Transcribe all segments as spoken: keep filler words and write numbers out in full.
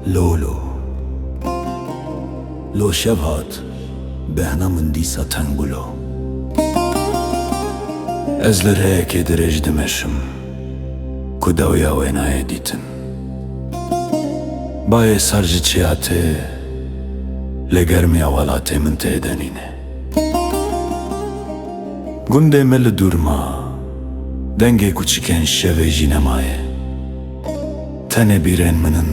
Lo lo. Lo şev hat, behna min dîsa teng bû lo. Ez li rêyekê dirêj dimeşim ku dawiya wê nayê dîtin. Bayê sar ji çiya tê, lê germiya welatê min tê de nîne. Gundê me li dûr ma, dengê kuçikên şevê jî nemaye. Tenê bîrên min in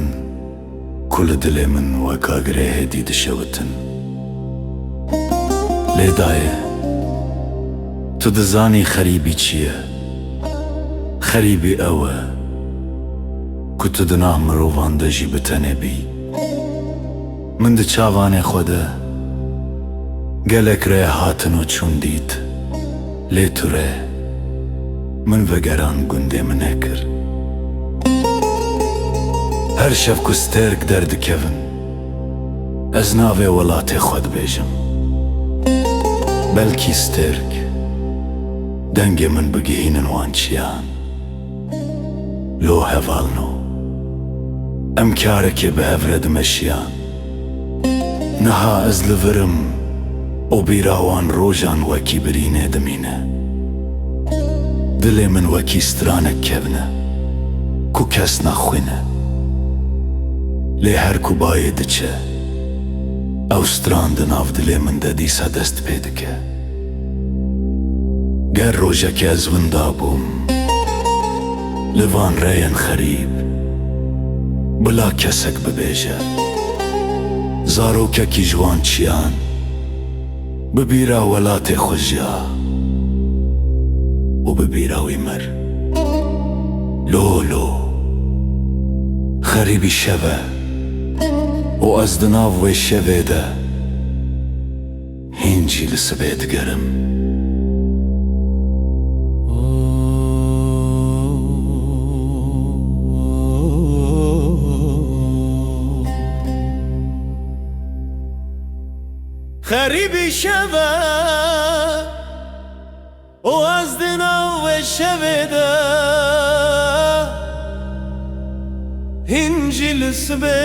ku li dilê min weka girê hêdî dişewitin. Lê dayê, tu dizanî xerîbî çi ye? Xerîbî ew e ku tu di nav mirovan de jî bi tenê bî. Min di çavanê xwe de gelek rê hatin û çûn dît, lê tu rê min vegeran gundê min nekir. Her şev ku stêrk derdikevin, ez navê welatê xwe dibêjim. Belkî stêrk dengê min bigihînin wan çiyan. Lo hevalno, em karekê bi hev re dimeşiyan. Niha ez li vir im û bîra wan rojan wekî birînê dimîne. Dilê min wekî stranek kevne ku kes naxwîne. Lê her ku bayê diçe, ew stran di nav dilê min de dîsa dest pê dike. Ger rojekê ez winda bûm li van rêyên xerîb, bila kesek bibêje, zarokekî ji wan çiyan bi bîra welatê xwe jiya û bi bîra wî mir. Lo lo, xerîbî şev e û ez di nav wê şevê de hîn jî li sibê digerim. Xerîbî şev e û ez di nav wê şevê de hîn jî li sibê